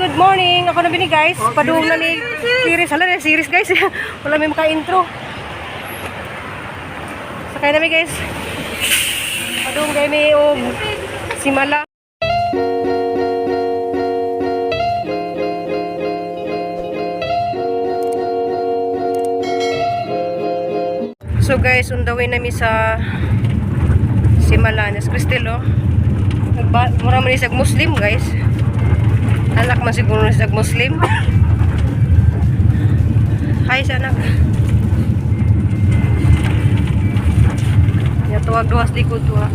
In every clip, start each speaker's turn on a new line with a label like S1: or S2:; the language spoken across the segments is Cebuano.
S1: Good morning! Ako na bini, guys. Padung na ni series. Hala na series, guys. Wala may maka-intro. Sakay na mi, guys. Padung kay mi og Simala. So guys, on the way na mi sa Simala. Nas Cristel, oh. Mura man ni siya Muslim, guys. Anak man siguro ni siya Muslim. Hi sa anak. Ya tuwag duwas likod tuwa.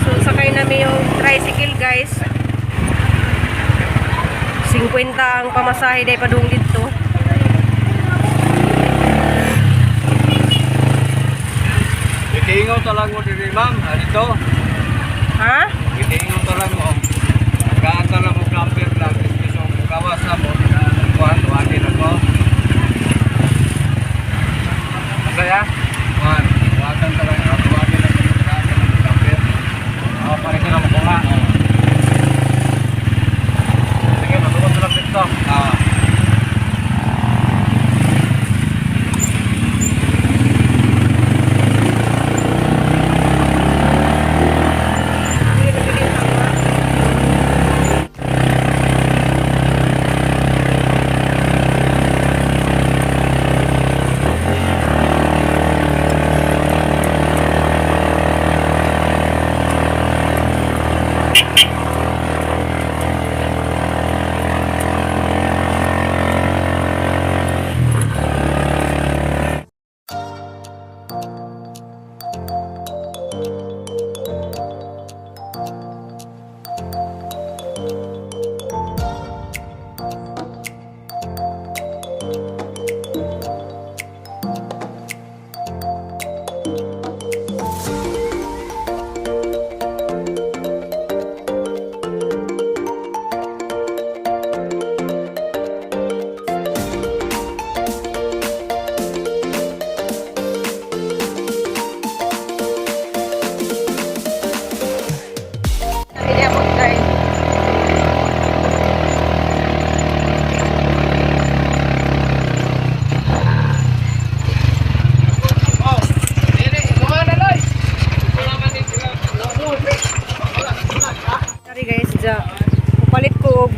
S1: So sakay namin yung tricycle, guys. 50 ang pamasahe dahil padung dito.
S2: Gitingaw ta lang mo diri, ma'am. Ah, dito.
S1: Ha?
S2: Gitingaw ta lang mo. Gaan ta lang mo number lang. So gawas na mo. Kuan tuwagin ako. Masaya? Kuan, tuwagan ta lang. Tuwagin ako. Gaan ta lang mo number. Oh, pare ka na mo kuha. Sige, matulog ta lang dito. Ah.
S1: Hindi ako try. Sorry guys, ja. Mupalit ko og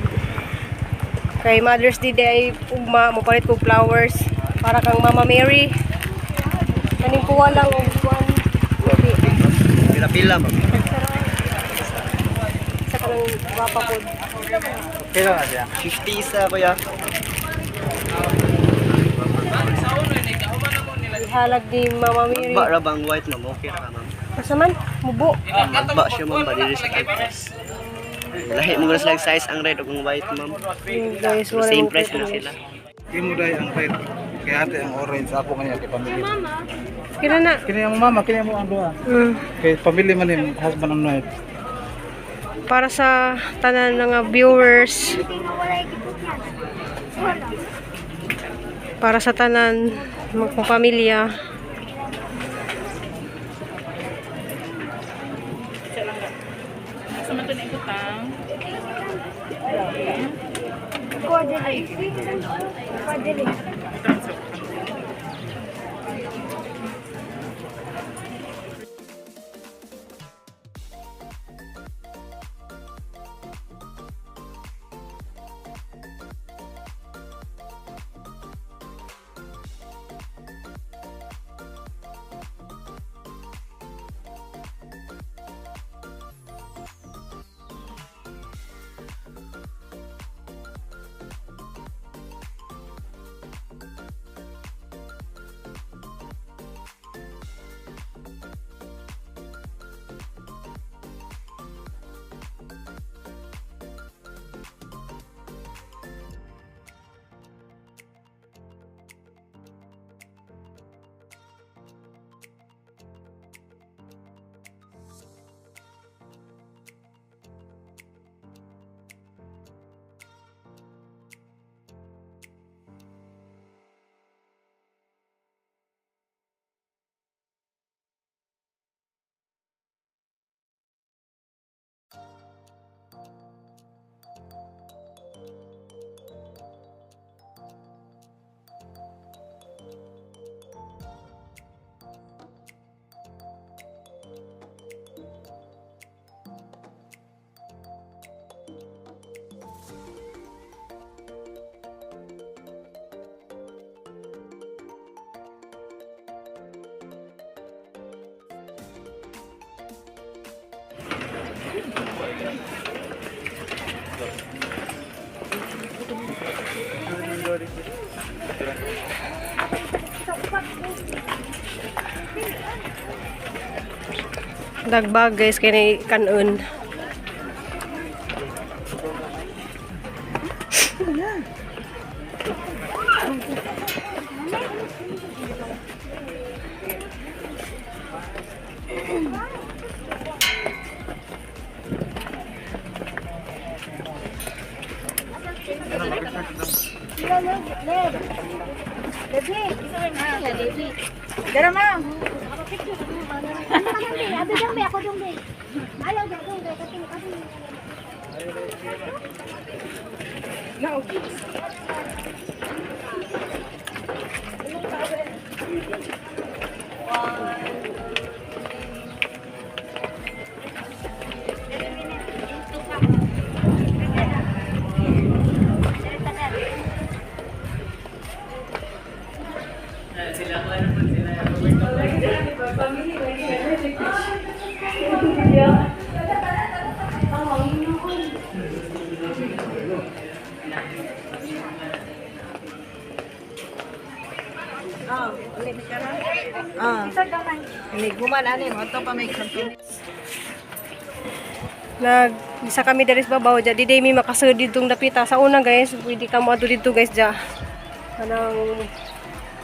S1: kay Mother's Day day ugma, mupalit ko og flowers para kang Mama Mary. Kaning kuha lang og kuan.
S2: Pila-pila, ma'am.
S1: Sa kanang gwapa po.
S2: Pila na siya? 50 isa, kuya.
S1: Ihalag ni Mama Mary.
S3: Magba ra bang white, ma'am? Okay ra ka, ma'am.
S1: Asa man? Mubo.
S3: Magba siya, ma'am, badiri sa price. Lahi mo sila size ang red ug ang white, ma'am.
S1: Yun, guys,
S3: Pero
S1: wala
S3: same
S1: mong
S3: price na
S1: pwede.
S3: sila.
S4: Imo dai ang red. Kay ate ang orange ako kanya kay pamilya.
S1: Kira na.
S4: Kini ang mama, kini mo ang duha. Kay pamilya man ni husband and wife.
S1: Para sa tanan ng mga viewers. Para sa tanan mga pamilya. Dagbag guys kay ni kanon. Nag isa kami diri sa babaw dya. Di day mi makasud ditong dapita. Sa una guys, pwede ka mo adto dito guys dya. Kanang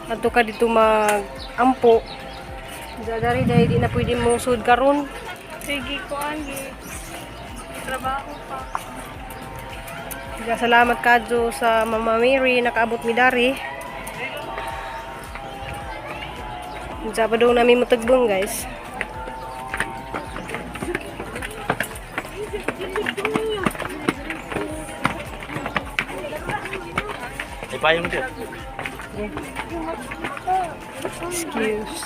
S1: adto ka dito mag ampo. Dya dari day di na pwede mo sud karon.
S5: Sige ko ang trabaho pa.
S1: Dya salamat kadyo sa Mama Mary nakaabot mi dari. Dya pa daw namin matagbong guys.
S3: May payong dito.
S1: Excuse.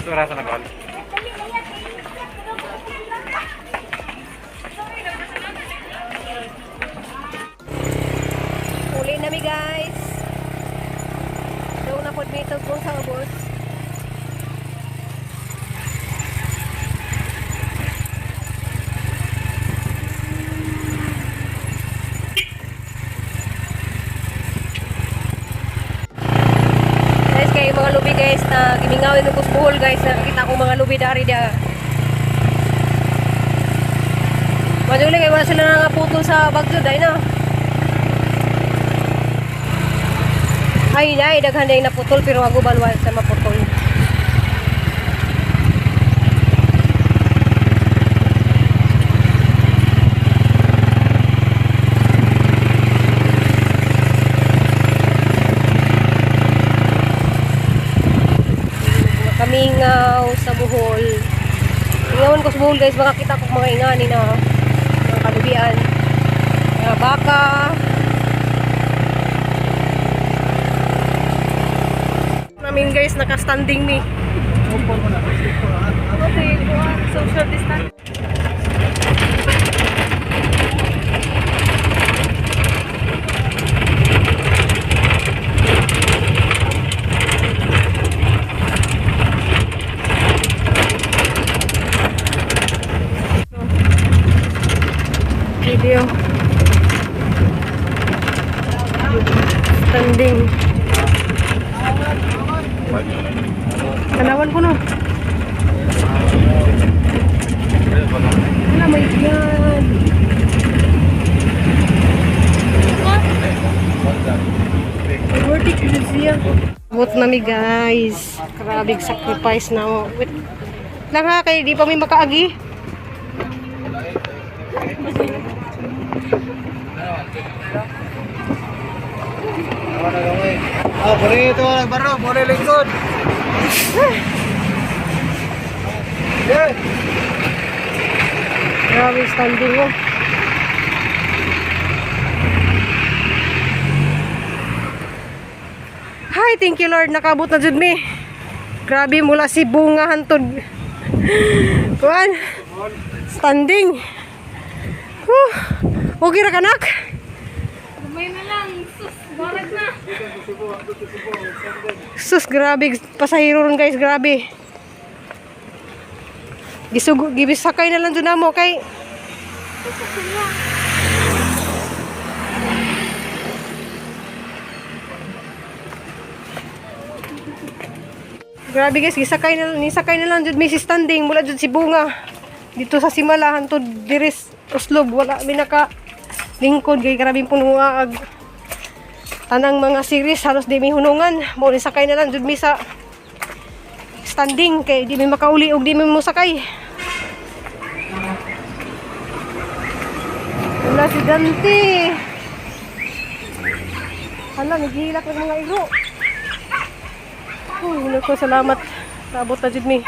S2: Ito rasa na gol.
S1: Uli na mi guys. Daw na pod mi tugong sa ubos. Guys, kay mga lubi guys na gimingawin ko sa buhol guys, nakita ko mga lubi dari dia. Majuli kay wala sila nangaputol sa bagyo dai na. Ay, ay, daghan na naputol pero ako balwa sa maputol. Kamingaw sa Bohol. Ingawan ko sa Bohol guys, makakita ko mga ingani na mga kalubian. Mga baka. Namin guys, naka-standing me.
S5: Okay, kuan social distance.
S1: Video. Standing. Tanawan ko no. Wala, my God. Worth it yun siya. Abot na mi guys. Grabe sacrifice na mo. Wait lang ha, kay di pa mi makaagi.
S4: Ah, bore ito baro, bore lingkod. Yeah.
S1: Grabe standing oh. Hi, thank you Lord. Nakabot na jud mi. Grabe mula si Bunga hantod. Kuan. Standing. Whew. Okay ra kanak.
S5: Gamay na lang. Sus, barag na.
S1: Sus, grabe. Pasahero ron guys, grabe. Gisugo, gibisakay na lang dyan namo kay Grabe guys, gisakay na nisakay na lang jud may standing mula jud si Bunga. Dito sa Simala hantod diris Oslob wala mi naka lingkod kay grabe puno ag tanang mga series halos di mi hunungan mo ni sakay na lang jud mi sa standing kay di mi makauli og di mi mosakay. Wala si Dante. Hala, naghihilak ng mga iro. Uy, naku, salamat. Naabot na jud mi.